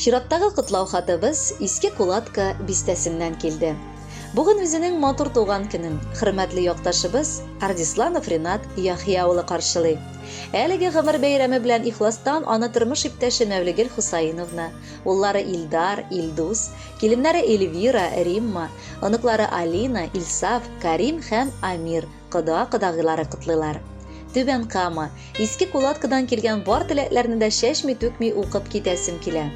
Чираттагы котлау хатыбыз Иске Кулатка бистәсеннән килде. Бүген үзенең матур туган көнен хөрмәтле якташыбыз Ардисланов Ринат Яхъя улы каршылый. Әлеге гомер бәйрәме белән ихластан аны тормыш иптәше Мәүлегөл Хусаиновна, уллары Илдар, Илдус, киленнәре Эльвира, Римма, оныклары Алина, Илсаф, Карим һәм Амир, кода-кодагыйлары котлыйлар. Түбән Кама, Иске Кулаткадан килгән бар теләкләрне дә чәчми-түкми укып китәсем килә.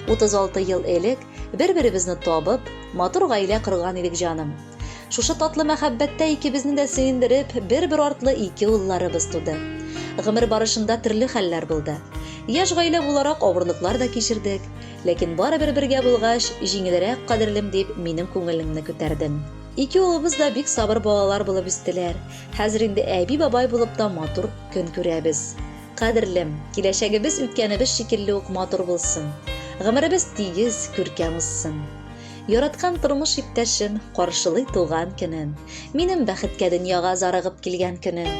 36 ел элек бер-беребезне табып, матур гаилә корган идек, җаным. Шушы татлы мәхәббәттә икебезне дә сөендереп, бер-бер артлы ике улларыбыз туды. Гомер барышында төрле хәлләр булды. Яшь гаилә буларак авырлыклар да кичердек, ләкин барыбер бергә булгач, җиңелрәк, кадерлем, дип, минем күңелемне күтәрдең. Ике улыбыз да бик сабыр балалар булып үстеләр. Хәзер инде әби-бабай булып та матур көн күрәбез. Кадерлем, киләчәгебез үткәнебез шикелле үк матур булсын. Гомеребез тигез, күркәм узсын. Яраткан тормыш иптәшем каршылый туган көнен. Минем бәхеткә дөньяга зарыгып килгән көнен.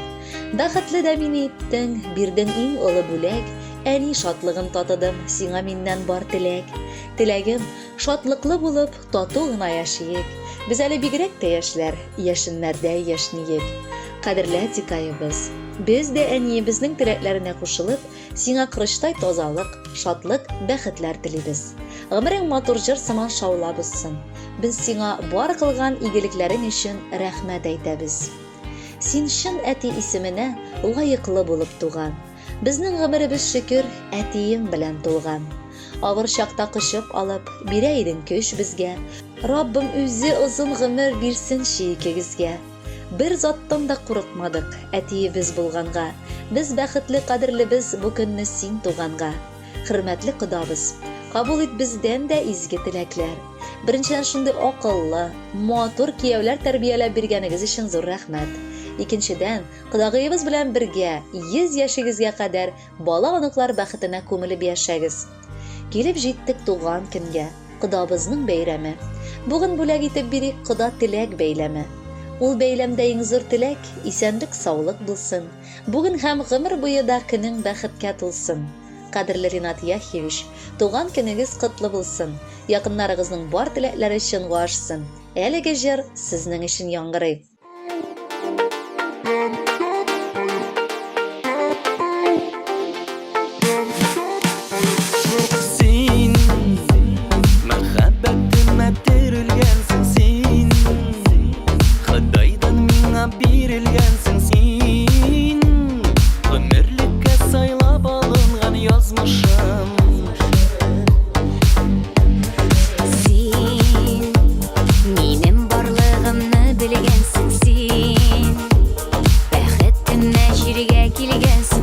Бәхетле дә мине иттең, бирдең иң олы бүләк, әни шатлыгын татыдым, сиңа миннән бар теләк. Теләгем, шатлыклы булып, Тату гына яшиек. Без әле бигрәк тә яшьләр, яшеннәрдәй яшьниек. Кадерле әтикаебыз, без дә әниебезнең теләкләренә кушылып, сиңа корычтай тазалык, шатлык, бәхетләр телибез. Гомерең матур җыр сыман шаулап узсын. Без сиңа бар кылган игелекләрең өчен рәхмәт әйтәбез. Син чын әти исеменә лаеклы булып туган. Безнең гомеребез шөкер, әтием белән тулган. Авыр чакта кочып алып, бирә идең көч безгә. Раббым үзе озын гомер бирсенче икегезгә. Бер заттан да курыкмадык, әтиебез булганга. Без бәхетле кадерлебез бу көнне син туганга. Хөрмәтле кодабыз, кабул ит бездән дә изге теләкләр. Беренчедән шундый акыллы, матур кияүләр тәрбияләп биргәнегез өчен зур рәхмәт. Икенчедән, Кодагыебыз белән бергә 100 яшегезгә кадәр бала-оныклар бәхетенә күмелеп яшәгез. Килеп җиттек туган көнгә, кодабызның бәйрәме. Бүген бүләк итеп бирик кода теләк бәйләме. Ул бәйләмдә иң зур теләк, исәнлек-саулык булсын. Бүген һәм гомер буе да көнең бәхеткә тулсын. Кадерле Ринат Яхьевич, туган көнегез котлы булсын! Якыннарыгызның бар теләкләре чынга ашсын. Әлеге җыр сезнең өчен яңгырый. Син мәхәббәтемә терелгәнсең син Ходайдан миңа бирелгәнсең син Гомерлеккә сайлап алынган язмышым Син минем барлыгымны белгәнсең син Бәхетемә җиргә килгәнсең.